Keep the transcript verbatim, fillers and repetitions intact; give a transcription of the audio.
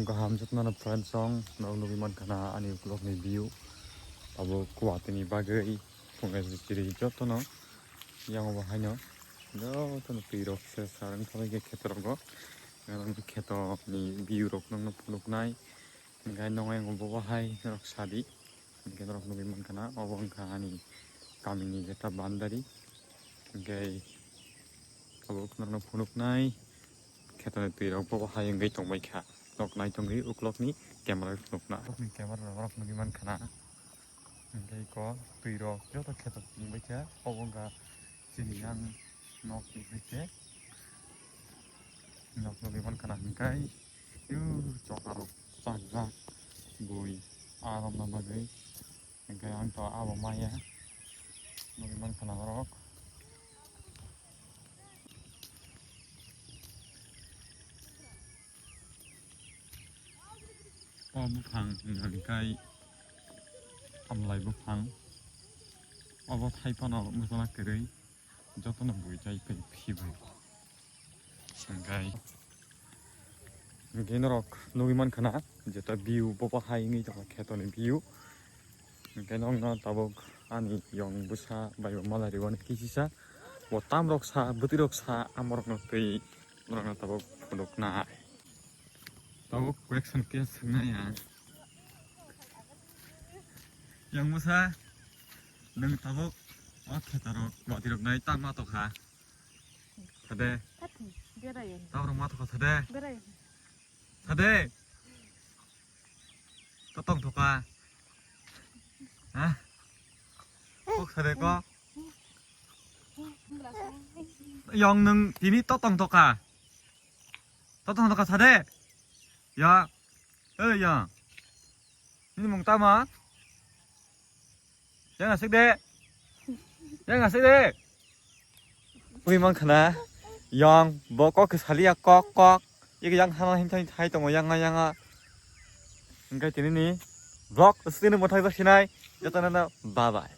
Kaham jotmano friends song, norok nugwi mankha na ani vlog ni view. Abo kuatini bagwi phunga chiri jotono yang bo haino jotono twi rok se sarang thabai khe kheto rogo. Ang kheto ni view rok nokno phunuknai. Hingke nongai bo bo hai norok sadi. Hingke norok nugwi mankha na obo wngkha ani kamini jeta bandari. Hingke abo norokno phunuknai khetoni twi rok bo hai wngwi tongbai kha. Nok nai tongwi uklok ni camera rok nukna. Uklok ni camera rok norok nugwi mankha na. Hingke iko twi rok joto kheto tongbai kha. Obo wngkha chini yang nok tongbai khe. Nok nugwi mankha na hingke. Yu choka rok chajak bui aromna bagwi. Hingke ang to abo maya nugwi mankha na norok. O buphang hingkha hingkai amlai buphang. Obo thai phano mujuna kwrwi jotono bui chai phai phibai. Hingkai hingke norok nugwi mankha na jeta view bobo hai wngwi tongkha khetoni view. Hingke nokno tabuk ani yong bwsa bai bo malai rwani kisisa bo tam rok sa bwtwi rok sa amorokno twi norokno tabuk phunuknai. Tabuk question khe swngnai ang. Yang bwsa, nwng tabuk o khetarok, watirok nai tangma tokha. Sade. Berai. Taborok ma tokha sade. Berai. Sade. To tong tokha. Ha? Kok sade kok. Yang nwng tini to tong tokha. To tong tokha sade. Ya. Oi ya. Nini mung tama. Yang asik de. Yang asik de. Ui mang khana. Yang bo kok ke salia kok kok. Iki yang hana him thai thai tongo yang yang. Engkai tini ni vlog sini mo thai sinai. Jatana bye bye.